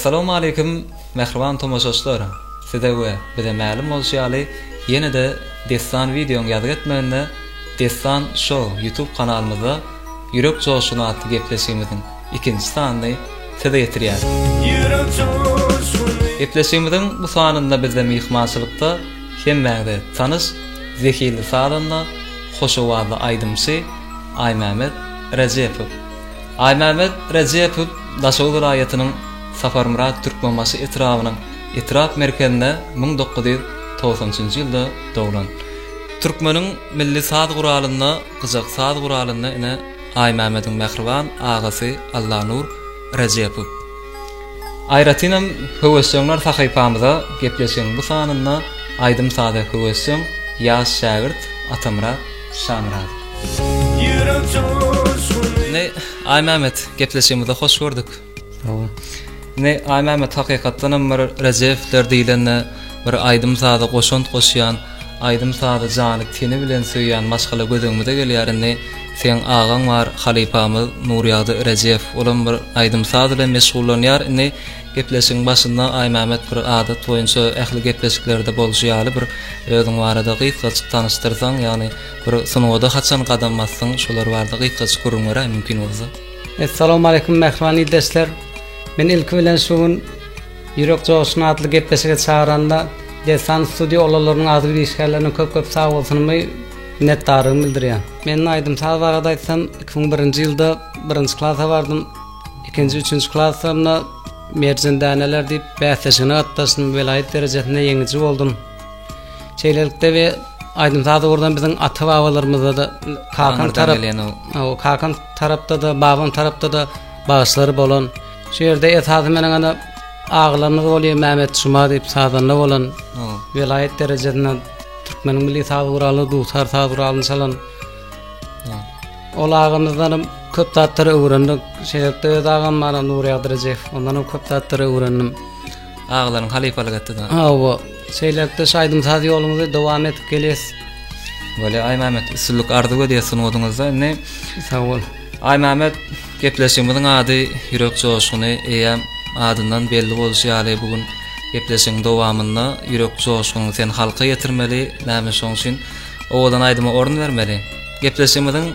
Essalawmaleýkim mähriban tomaşaçylar! Size we bize mälim bolşy ýaly ýene-de Dessan wideoň ýazgy etmeginde Dessan Show YouTube kanalymyzda Ýürek joşguny atly gepleşigimiziň ikinji sanyny size ýetirýäris. Gepleşigimiziň bu sanynda bizde myhmançylykda hemmäňize tanyş zehinli sazanda, hoş owazly aýdymçy Aýmämmet Rejepow. Aýmämmet Rejepow Daşoguz welaýatynyň Saparmyrat Türkmenbaşy etrabynyň etrap merkezinde 1993-nji ýylda doglan. Türkmeniň milli saz guralynda gyjak saz guralynda ine Aýmämmediň mähriban agasy Allanur Rejepow. Aýratynam höwesjeňler sahypamyza gepleşigiň bu sanynda aýdym-saza höwesjeň ýaş şägirt Atamyrat Şamyradow. Indi Aýmämmet gepleşigimize hoş gördük. Sag bol. Indi Aýmämmet hakykatdanam bir Rejepowler diýlende bir aýdym-saza goşant goşýan, aýdym-sazy jany teni bilen söýýän maşgala göz öňümize gelýär. Indi seň agaň bar halypamyz Nurýagdy Rejepow olam bir aýdym-saz bilen meşgullanýar. Indi gepleşigiň başynda Aýmämmet bir adat boýunça ähli gepleşiklerde bolşy ýaly bir özüň barada gysgajyk tanyşdyrsaň, ýagny bir sungata haçan gadam basdyň şolar barada gysgajyk gürrüň beräý mümkin bolsa. Essalawmaleýkum mähriban ildeşler. Men ilki bilen şu gün Ýürek joşguny atly gepleşige çagyranda Dessan studiýa oglalarynyň agzybir işgärlerine köp köp sag bolsunymy minnetdarlygymy bildirýän. Men aýdym saz barada aýtsam 2001-nji ýylda birinji klasa bardym. Ikinji üçünji klaslarynda Merjen däneler diýip bäsleşigine gatnaşdym welaýat derejesinde ýeňiji boldum. Şeýlelikde we aýdym saz ugurdan biziň ata babalarymyzda-da kakam tarap kakam tarapda-da babam tarapda-da bagşylary bolan. Şu ýerde esasy meniň ana agalarymyz bolýar Mehmet Juma diýip sazanda bolan. Welaýat derejesinde türkmeniň milli saz guraly dutar saz guralyny çalan. Ol agamyzdan hem köp zatlary öwrendik. Şeýlelikde öz agam bar Nurýagdy Rejepow ondan hem köp zatlary öwrendim. Agalaryň halypalyk etdi da. Hawa. Şeýlelikde şu aýdym-saz ýolumyzy dowam edip gelýäs. Bolýar Aýmämmet üstünlik arzuw edýäs sungatyňyzda indi. Sag bol. Aýmämmet gepleşigimiziň ady Ýürek joşguny eýýäm adyndan belli bolşy ýaly bu gün gepleşigiň dowamynda ýürek joşgunyňy sen halka ýetirmeli näme şoň üçin owadan aýdyma orun bermeli. Gepleşigimiziň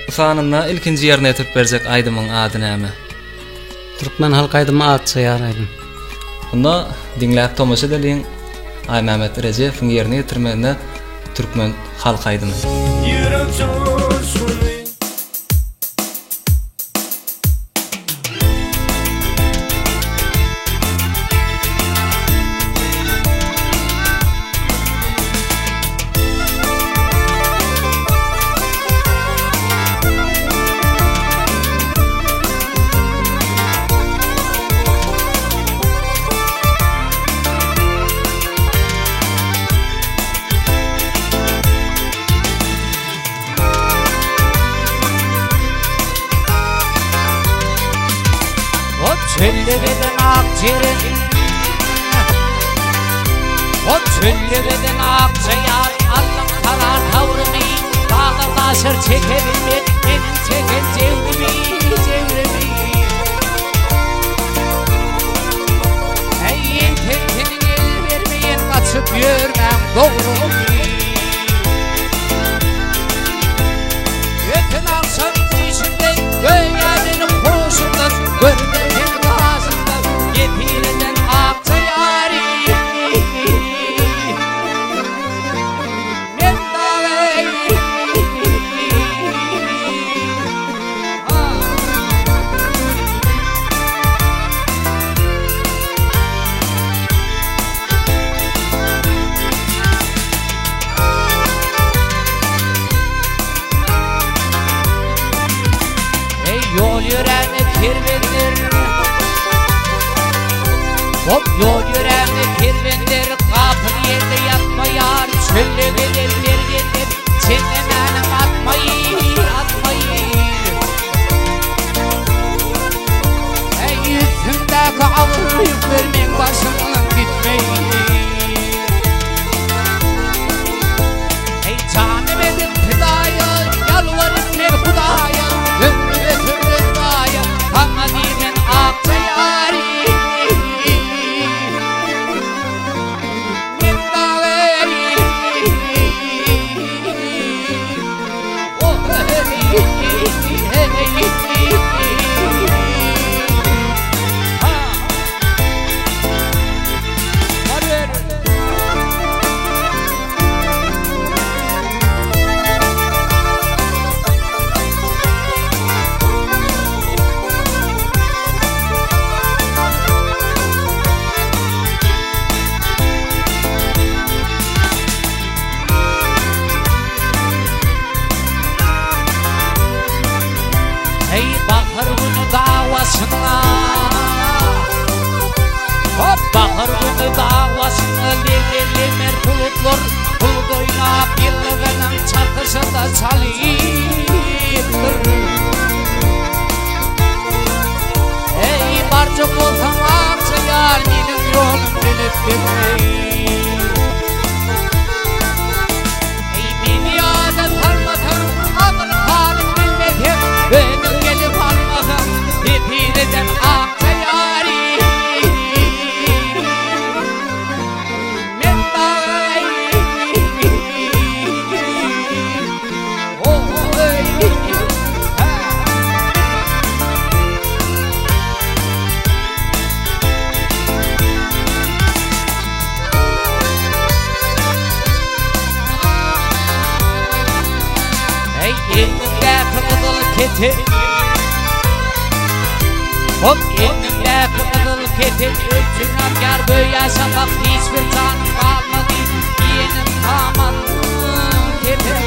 bu sanynda ilkinji ýerine ýetirip berjek aýdymyň ady näme? Türkmen halk aýdymy Akja ýar aýdym. Onda diňläp tomaşa edeliň Aýmämmet Rejepowyň ýerine ýetirmeginde türkmen halk aýdymy. Ýürek joşguny. Çölde gezen ak jeren O çölde gezen akja ýar Allaň karar sabryny Daglar daşar çeke bilmez Meniň çeken jebrimi, jebrimi Äý entek seniň el bermeýen Gaçyp ýörmäň dogrumy Öten agşam düýşümde Göýä meniň huşumdan Görünen seni gaşymda Ýesir eden akja ýary. Bahar güni dag başynda lemer-lemer bulutlar bulut oýnap ýyldyzynyň çakyşynda çalypdyr. Eý, barjak bolsaň akja ýar meniň ýolum bilip git. Eý, meni ýada salmasaň, agyr halym bilmeseň, özüň gelip almasaň, hepireden akja ýary. Men dagy, oý, hä. Eý, egniňdäki gyzyl keten Hop, egniňdäki gyzyl keten Ölçün alýar göýä şapak Hiç bir janyň galmady Diýeniň saman keten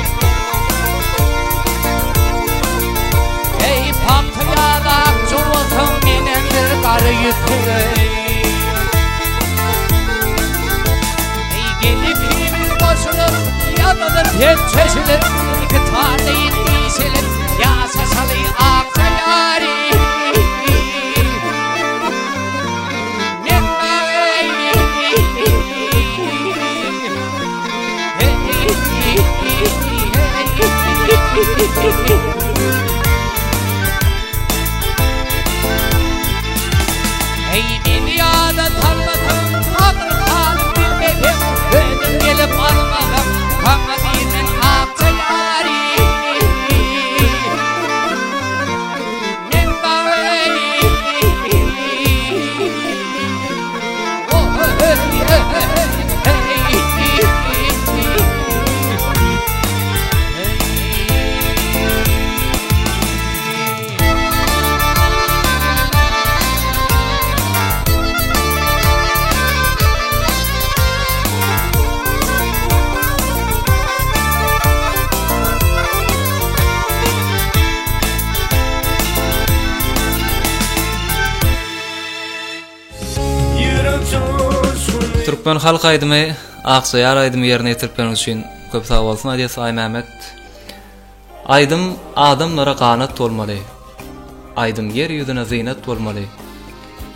Eý, pagta ýaly akja bolsaň Menem bir gara ýüpek Eý, gel ikimiz goşulyp, Ýazylyp hem çeşilip, Iki tany dişilip, Ýaşaşaly akja ýary. Men Eý, meni ýada salmasaň, agyr halym bilmeseň, Özüň gelip almasaň, saňa diýmen akja ýary. Men Türkmen halk aýdymy Akja ýar aýdymy ýerine ýetirip beren üçin köp sag bolsun aýdýas Aýmämmet. Aýdym adamlara ganat bolmaly, Aýdym ýer ýüzüne zynat bolmaly.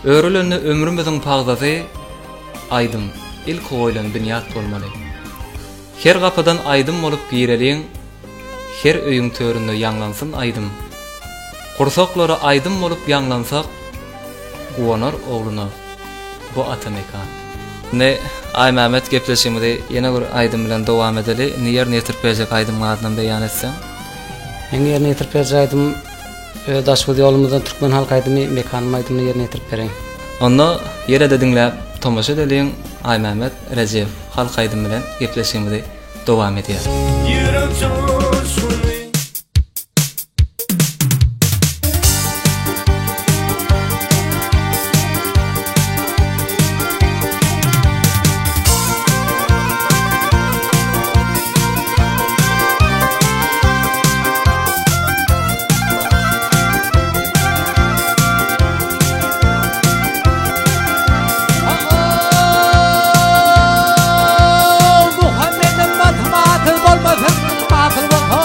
Örülende ömrümiziň pagzasy, Aýdym ilki goýlan binýat bolmaly. Her gapydan aýdym bolup gireliň, Her öýüň töründe ýaňlansyn aýdym. Gursaklara aýdym bolup ýaňlansak, Guwanar ogluna bu ata mekan. Indi Aýmämmet gepleşigimizi ýene bir aýdym bilen dowam edeli. Indi ýerine ýetirip berjek aýdymyň adynam beýan etseň. Meň ýerine ýetirip berjek aýdymym öz Daşoguz ýolumyzdan türkmen halk aýdymy Mekanym aýdymyny ýerine ýetirip bereýin. Onda ýene-de diňläp tomaşa edeliň Aýmämmet Rejebow halk aýdymy bilen gepleşigimizi dowam edýär. Ýürek joşguny. Muhammed'in batım atıl bolmasın, atıl bolsa.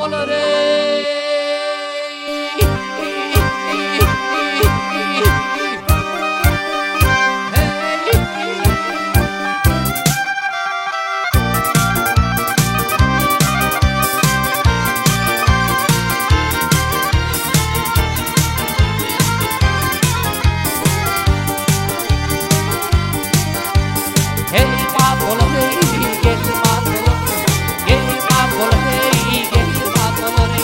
bolar eý. Hey mat bolar hey gel mat bolar Gel mat bolar hey gel mat bolar hey.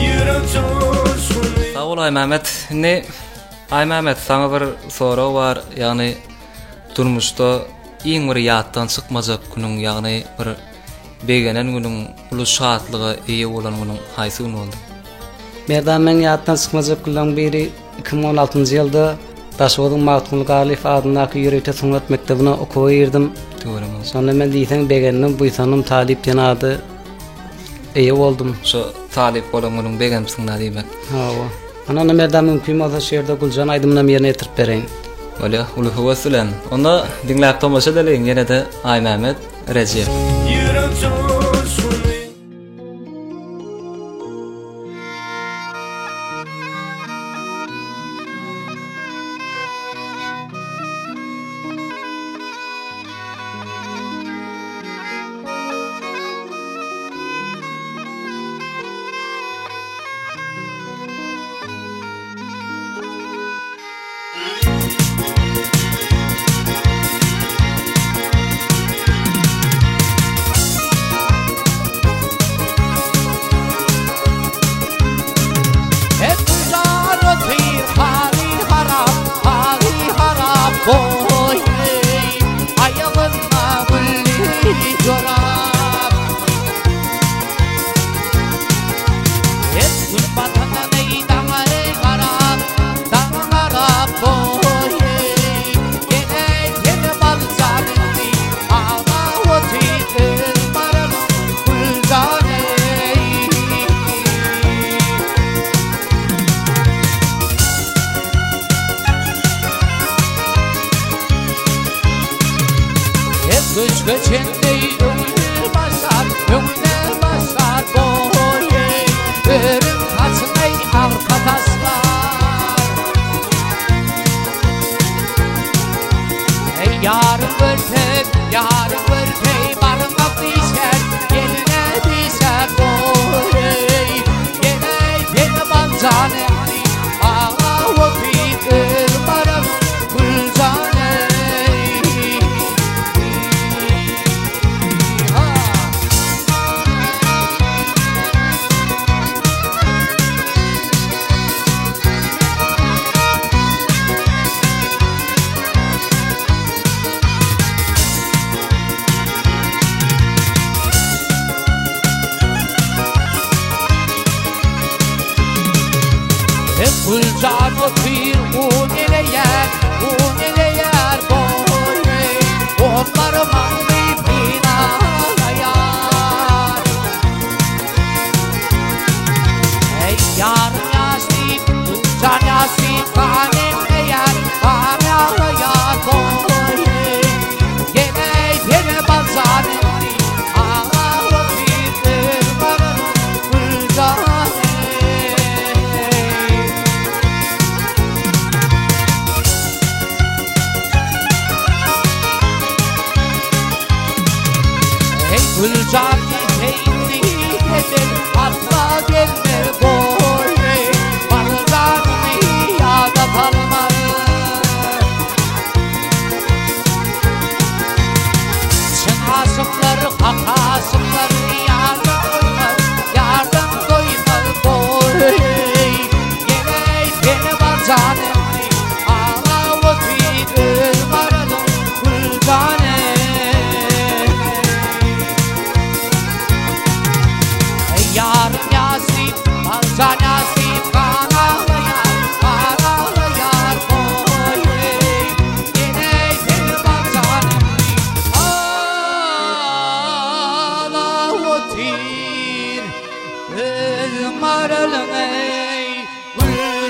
Ýürek joşguny. Sag bol Aýmämmet. Indi Aýmämmet saňa bir sorag bar, ýagny durmuşda iň bir ýatdan çykmajak günüň, ýagny bir begenen günüň, uly şatlyga eýe bolan günüň haýsy gün boldy? Merdan meň ýatdan çykmajak günleriň biri 2016-njy ýylda Daşoguzyň Magtymguly Garlyýew adyndaky ýörite sungat mekdebine okuwa girdim. Tüweleme. Şonda men diýseň begendim, buýsandym, talyp diýen ady eýe boldum. Şo talyp bolan günüň begenipsiň-dä diýmek. Hawa. Ana onda Merdan mümkin bolsa şu ýerde Güljan aýdymynam ýerine ýetirip bereýin. Bolýa, uly höwes bilen. Onda diňläp tomaşa edeliň ýene-de Aýmämmet Rejep. Ýürek joşguny. Güljan otyr un eleýär, un eleýär boýy, Onlar maňly pinalaýar. Eý, ýarym ýaş diýip, Güljan ýaş diýip, gan emleýär, gan aglaýar boýy. Gel-eý, gel baljan indi, aga otyr öl baralım Güljan eý. Eý Güljan diýse indi gelin, asla gelme boýy, Baljanyny ýada sal.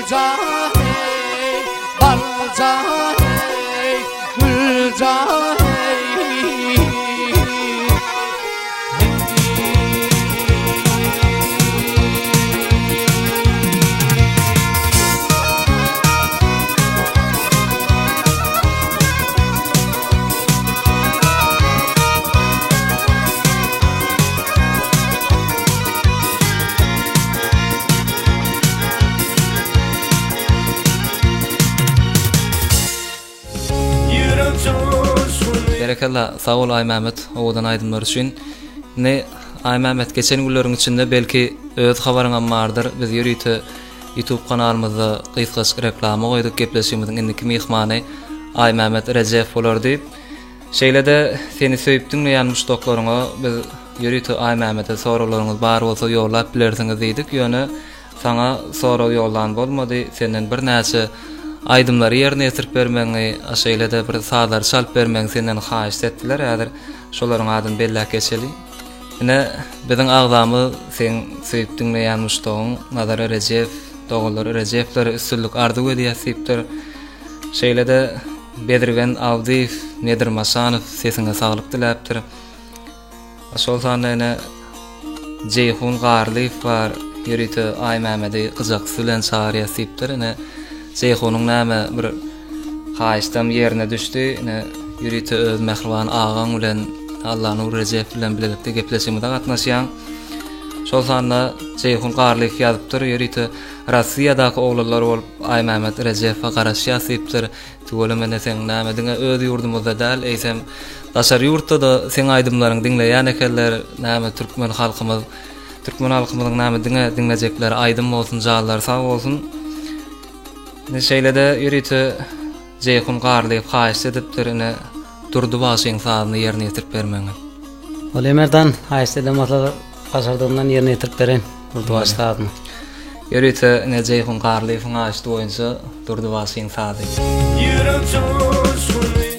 Güljan eý, Baljan eý, Güljan eý. Ýürek joşguny. Berekella sag bol Aýmämmet owadan aýdymlar üçin. Indi Aýmämmet geçen günleriň içinde belki öz habaryňam bardyr biz ýörite Youtube kanalymyzda gysgajyk reklama goýduk gepleşigimiziň indiki myhmany Aýmämmet Rejepow bolar diýip. Şeýle-de seni söýüp diňleýän muşdaklaryňa biz ýörite Aýmämmede soraglaryňyz bar bolsa ýollap bilersiňiz diýdik, ýöne saňa sorag ýollan bolmady, senden birnäçe aýdymlary ýerine ýetirip bermegiňi, a şeýle-de bir sazlary çalyp bermegiňi senden haýyşt etdiler, häzir şolaryň adyny belläp geçeli. Ine, biziň agzamyz seň söýüp diňleýän muşdagyň Nazar Rejepow, doganlar Rejepowlere üstünlik arzuw edýäs diýipdir. Şeýle-de Bezirgen Abdyýew, Nedir Maşanow sesiňe saglyk diläpdir. Şol sanda ene Jeýhun Garlyýew bar, ýörite Aýmämedi gyjaksy bilen çagyrýas diýipdir. Ine Jeýhunyň näme bir haýyştam ýerine düşdi. Ine ýörite öz mähriban agaň bilen Allanur Rejep bilen bilelikde gepleşigimize gatnaşýaň. Şol sanda Jeýhun Garlyýew ýazypdyr, ýörite Rossiýadaky oglanlar bolup Aýmämmet Rejepowa garaşýas diýipdir. Tüweleme ene seň näme diňe öz ýurdumyzda däl eýsem daşary ýurtda-da seň aýdymlaryňy diňleýän ekenler näme türkmen halkymyz türkmen halkymyzyň näme diňe diňlejekleri aýdym bolsun janlary sag bolsun. Ine şeýle-de ýörite Jeýhun Garlyýew haýyşt edipdir ine Durdy bagşyň sazyny ýerine ýetirip bermegiňi. Bolýa Merdan haýyşt eden bolsalar başardygymdan ýerine ýetirip bereýin Durdy bagşy sazyny. Ýörite ine Jeýhun Garlyýewiň haýyşty boýunça Durdy bagşyň sazy. Ýürek joşguny.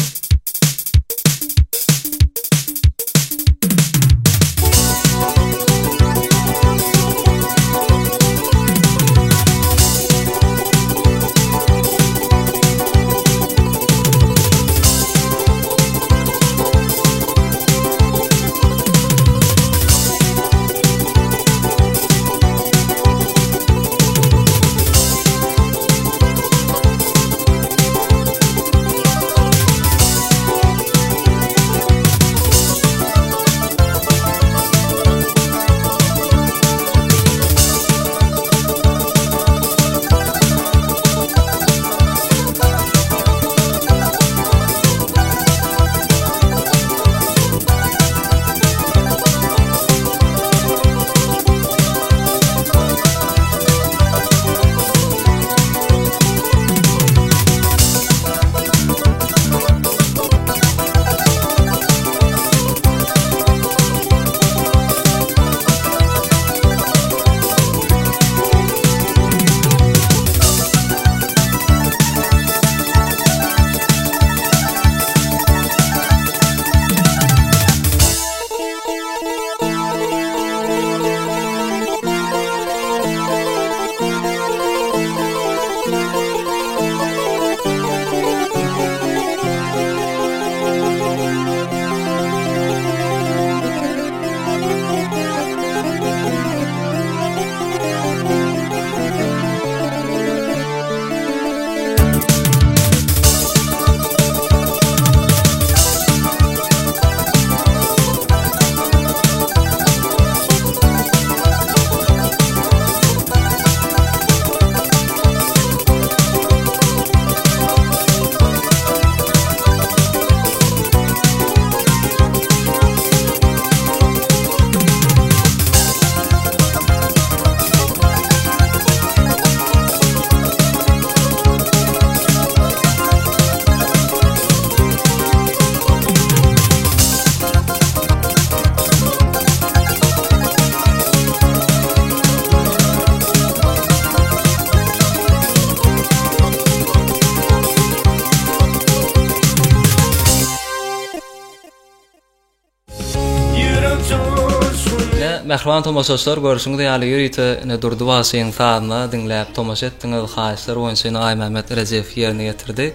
mähriban tomaşaçylar görşüňiz ýaly ýörite ine Durdy bagşyň sazyna diňläp tomaşa etdiňiz haýyşlar boýunça ine Aýmämmet Rejepow ýerine ýetirdi.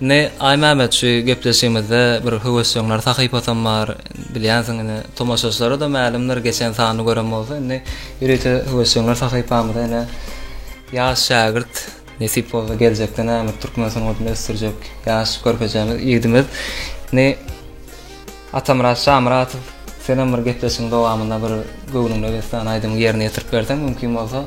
Indi Aýmämmet şu gepleşigimizde bir höwesjeňler sahypasam bar bilýänsiň ine tomaşaçylara-da mälimdir geçen sanyny gören bolsa indi ýörite höwesjeňler sahypamyza ine ýaş şägirt nesip bolsa geljekde näme türkmen sungatyny ösdürjek ýaş körpejemiz ýigidimiz indi Atamyrat Şamyratow senem bir gepleşigiň dowamynda bir göwnüňde beslan aýdymyňy ýerine ýetirip berseň mümkin bolsa.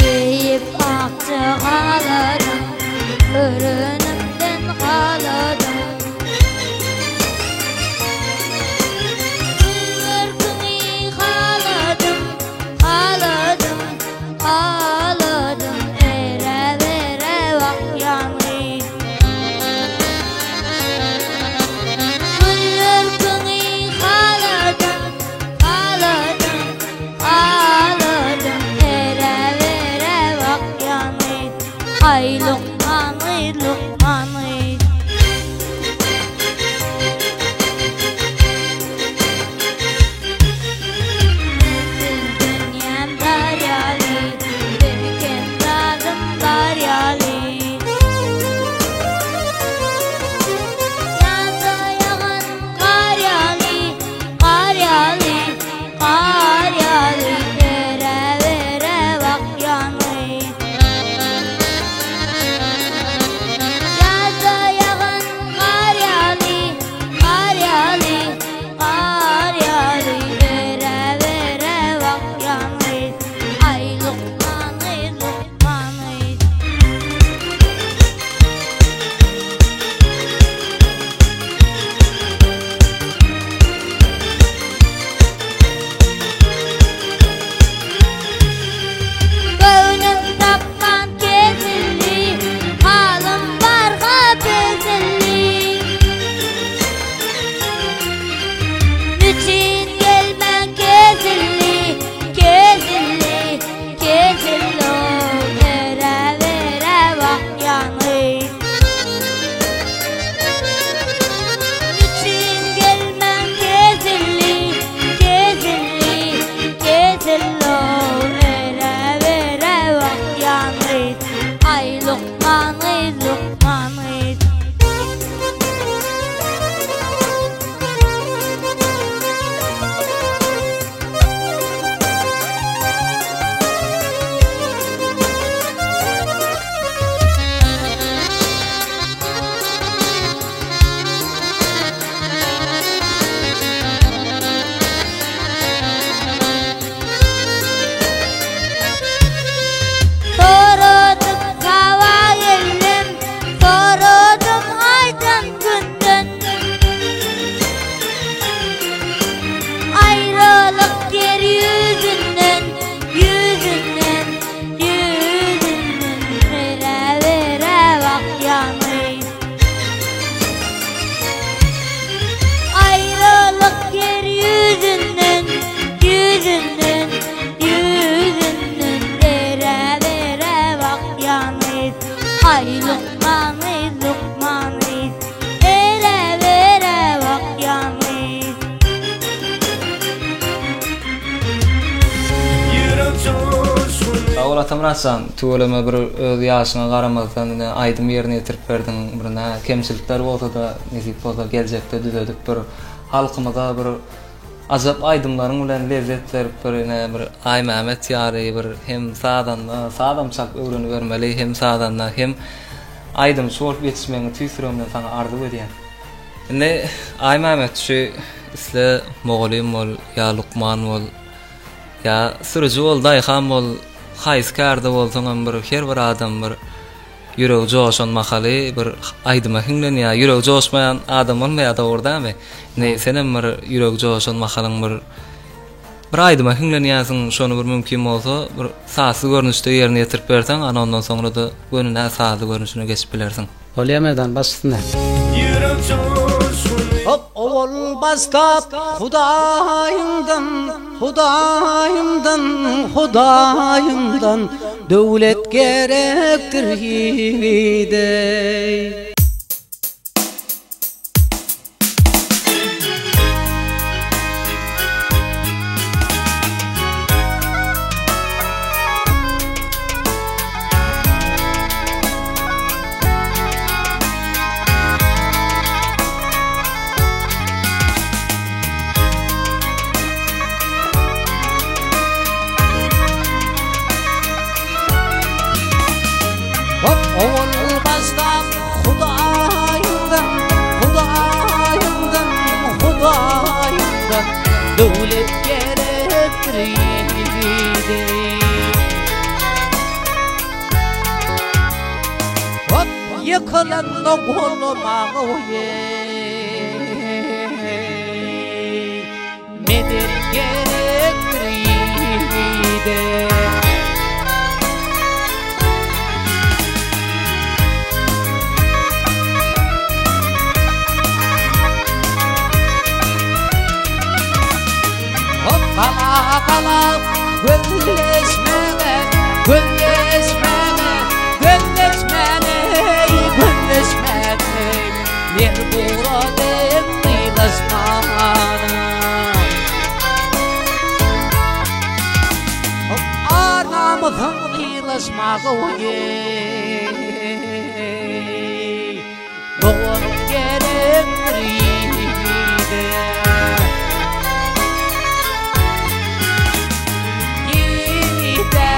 Geýip akja haladym, Görenimden haladym. Gül görküňi haladym, haladym, haladym, Ere-bere bakýan gyz. Gül görküňi haladym, haladym, haladym, Ere-bere bakýan gyz. Aý lukman gyz, lukman gyz. Sensiz dünýäm dar ýaly, Bir kem zadym bar ýaly. Ýazda ýagan gar ýaly, gar ýaly, gar ýaly, Bere-bere bakýan gyz. Ýazda ýagan gar ýaly, gar ýaly, gar ýaly, Bere-bere bakýan gyz, aý lukman gyz, lukman gyz. Göwnüm tapman kesildi, Halym barha peseldi. Nüçin gelmän kesildi, kesildi, kesildi-ow, Bere-bere bakýan gyz. Nüçin gelmän kesildi, kesildi, kesildi-ow, Bere-bere bakýan gyz. Aý, lukman gyz, lukman gyz. Soradym hawa geldim, soradym aýdan günden. Aýralyk ýer ýüzünden, ýüzünden, ýüzünden bere-bere bakýan gyz. Aýralyk ýer ýüzünden, ýüzünden, ýüzünden bere-bere bakýan gyz. Aý lukman gyz, lukman gyz, bere-bere bakýan gyz. Ýürek joşguny. Sag bol Atamyrat jan, tüweleme bir öz ýaşyňa garamazdan ine aýdym ýerine ýetirip berdiň, bir nä kemçilikler bolsada nesip bolsa geljekde düzedip bir halkymyza bir ajap aýdymlaryň bilen lezzet berip bir ine bir Aýmämmet ýaly bir hem sazanda sazam çalyp öwrenibermeli hem sazanda hem aýdymçy bolup ýetişmegiňi tüýs ýüregimden saňa arzuw edýän. Indi Aýmämmet şu isle mugallym bol ýa lukman bol Ýa sürüji bol, daýhan bol, haýsy kärde bolsaňam bir her bir adam bir. ýüregi joşan mahaly bir aýdyma hiňlenýär. Ýüregi joşmaýan adam bolmaýar dogry dälmi? Indi senem bir ýüregi joşan mahalyň bir bir aýdyma hiňlenýärsiň, şony bir mümkin bolsa bir sazsyz görnüşde ýerine ýetirip berseň, ana ondan soňra-da göni nä sazly görnüşine geçip bilersiň. Bolýar Merdan, baş üstüne. Ýürek joşguny. Hop owal başlap Hudaýymdan, Hudaýymdan, Hudaýymdan döwlet gerekdir ýigide. Hop owal başlap Hudaýymdan, Hudaýymdan, Hudaýymdan döwlet gerekdir ýigide. Hop ýykylanda golamaga oý. Medet gerekdir ýigide. Hop gala gala gözleşmäge, gözleşmäge, gözleşmäge, gözleşmäge, ner bura dek gylaşmana. Hop ar namysyň gylaşmaga oý. Dogan gerekdir ýigide. Ýigide,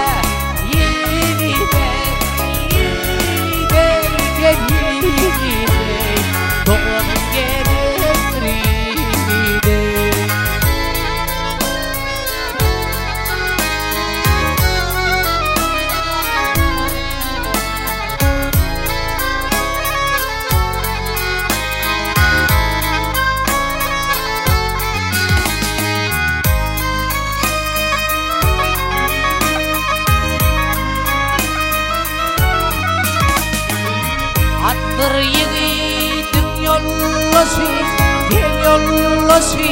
ýigide, ýigide, gel ýigide. Dogan gerekdir ýigide. Atdyr ýigidiň ýoldaşy, gel ýoldaşy,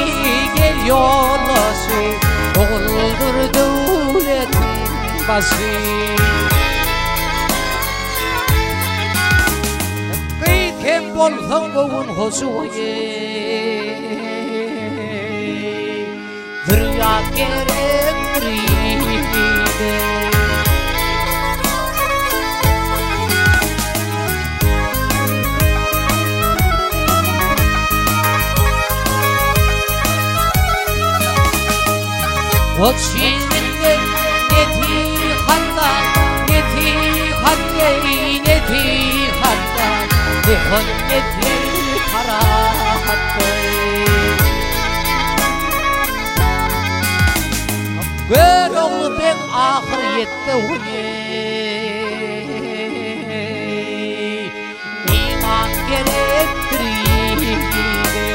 gel ýoldaşy, Oguldyr döwletiň başy. Gyz hem bolsaň göwün hoşy Zürýat gerekdir ýigide. Goç ýigitler nesihatda, nesihat eý, nesihatda, Muhammedler parahatda. Görogly beg ahyr ýetdi oý, Iman gerekdir ýigide.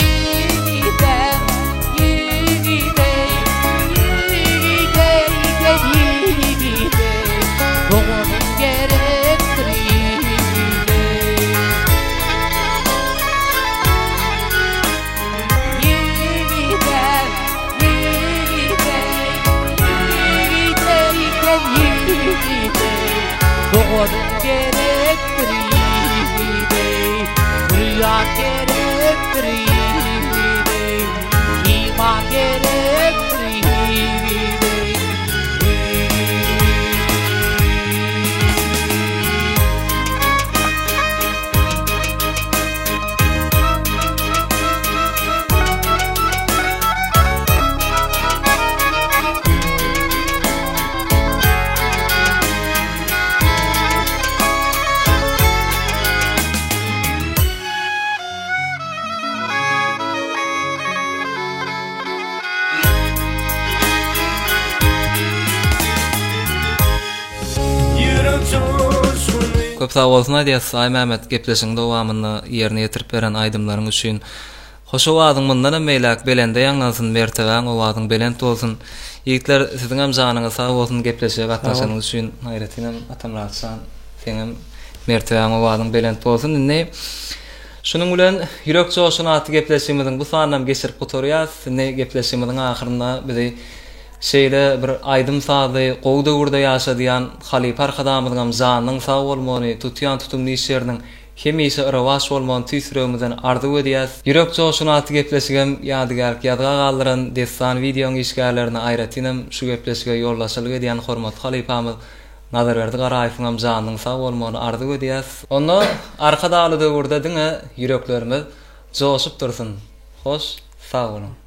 Ýigide, ýigide, ýigide, gel ýigide, Doganyň gerekdir ýigide. Ýigide, ýigide. Köp sag bolsun aýdýas Aýmämmet gepleşigiň dowamynda ýerine ýetirip beren aýdymlaryň üçin. Hoş owazyň mundanam beýläk belende ýaňlansyn mertebäň owazyň belent bolsun. Ýigitler siziňem janyňyz sag bolsun gepleşige gatnaşanyňyz üçin aýratynam Atamyrat jan seňem mertebäň owazyň belent bolsun. Indi şunuň bilen Ýürek joşguny atly gepleşigimiziň bu sanynam geçirip gutarýas. Indi gepleşigimiziň ahyrynda bizi Şeýle bir aýdym-sazly gowy döwürde ýaşadýan halypa Arkadagymyzyňam janynyň sag bolmagyny, tutýan tutumly işleriniň hemişe yrawaç bolmagyny tüýs ýüregimizden arzuw edýäs. Ýürek joşguny atly gepleşigem ýadygärlik ýazga galdyran Dessan wideoň işgärlerine aýratynam şu gepleşige ýolbaşçylyk edýän hormatly halypamyz Nazarberdi Garaýewiňem janynyň sag bolmagyny arzuw edýäs. Onda Arkadagly döwürde diňe ýüreklerimiz joşup dursun. Hoş sag boluň.